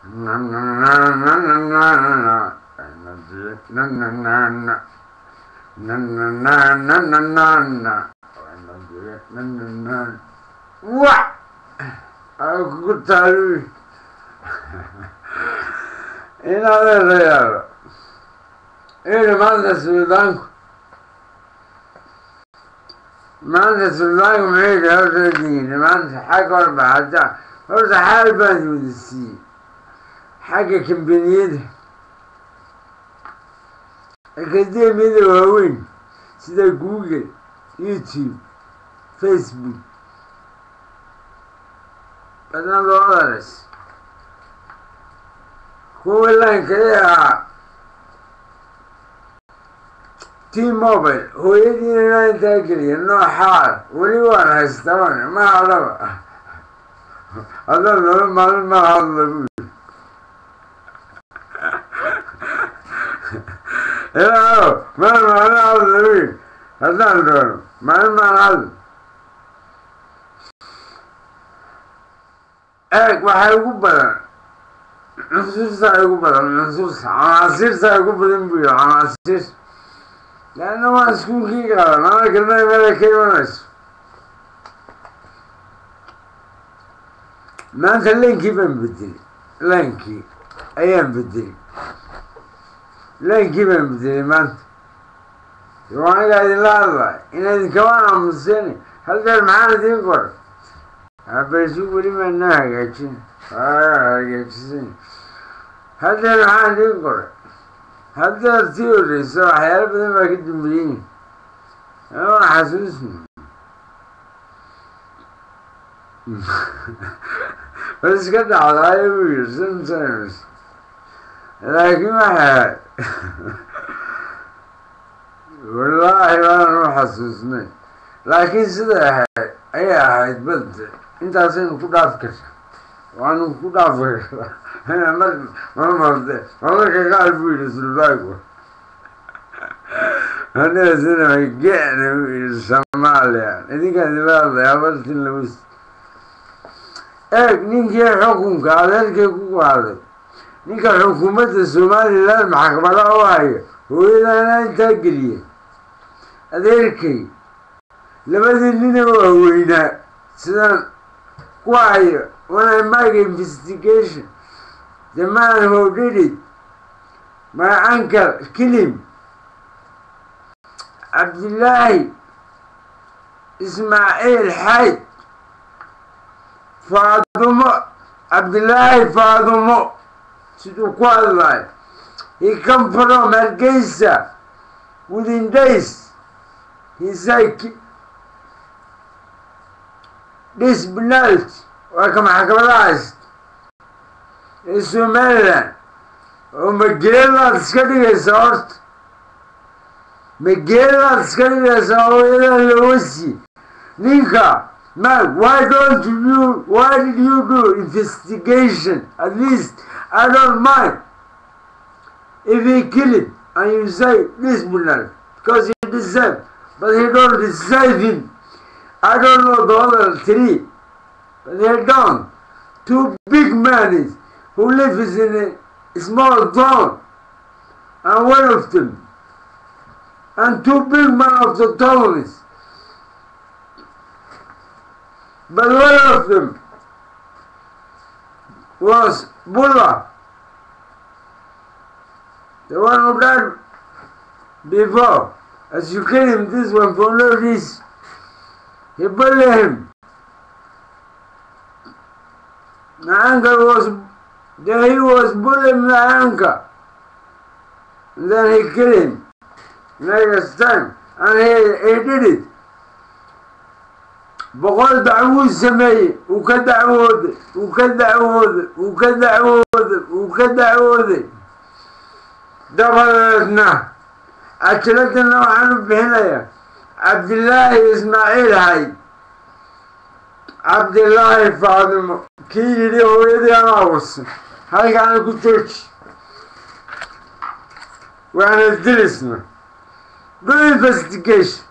Na na na na na na na na na na na na na na na na na na na na wa kugu taalu inadeerayaalo iri. Maanta suldaanku muxuu yidhi? Horta diini maanta xagga horba hadda horta xaal baan wada siiyey xagga kambaniyada, akademiyada waaweyn sida Google, YouTube, Facebook, badnada others, kuwii line-ka ahaa T-Mobile. Hooyadiina inaa intaa geliya noo xaal weli waan haystaban ma hadlaba, haddaan nolo maalin ma hadla buu yiri. Ilaahow, maalin maalin hadla buu yiri, haddaan doono maalin maan hadla. Eeg, waxay ugu badan cunsurta, ugu badan cunsurta, canaasiirta ugu badan buu yiri, canaasiir leanna waan iskuulkii qaadan ana kelmada meela ka imanayso. Maanta line-kii baan bedelay, line-kii ayaan bedelay, line-kii baan bedelay maanta. Anigaa idinla hadlay ina idinkabaan aamuseen. Haldeer maxaan idiin qoray? Abaysu weli maanaa hagaajin, hagaajisan. Haldeer maxaan idiin qoray? Haddeer tii horeysa waxyaalo badan baa ka dambeeyey, waa xasuusna bas iska dhacdaayo buu yiri sometimes, laakiin waxay ahayd wallaahi waanan u xasuusnay, laakiin siday ahayd ayay ahayd. Bad intaasaynu ku dhaafi kartaa, waanu ku dhaafi kartaa mar marmarte marmarka qaar buu yidhi suldaanku, aniga gena buu yidhi Soomaaliya idinkaan idinla hadlaya afartin lawis. Eeg, ninkii xukunka adeerkay ku qaaday, ninka xukuumadda Somaliland maxkamada u haya, hooyadaana intaa geliya adeerkay, labadii nina waaweynaa sidaan ku hayo. When I make investigation, the man who did it, my uncle kill him, Cabdillaahi Ismaaciil Xayd Faadumo, Cabdillaahi Faadumo siduu ku hadlayo. He come from Hargeysa within days. He said this penalty waa ka maxkamadaha haysta ee Somaliland oo mageelaad iska dhigaysa. Horta mageelaad iska dhigaysa hooyadan looga sii ninka. Man, why don't you, why did you do investigation? At least I don't mind if he kill it and you say this penalty because he deserve, but he don't deserve him. I don't know the other three, but they don't. Two big men who lives in a small town, and one of them, and two big men of the towns. But one of them was Bulla, the one who died before. As you kill him, this one for no reason. He bullied him. My uncle was, then he was bullying my uncle. And then he killed him. Next time. And he did it. 100 dacwuu sameeyey, uu ka dacwooday, uu ka dacwooday, uu ka dacwooday, uu ka dacwooday. Dabadeedna ajiladana waxaan u bixinayaa Cabdillaahi Ismaaciil Hay, Cabdillaahi Faadimo, kii yidhi hooyadii anaa wasa. Halkaana ku jooji, waana dilisna. Do investigation.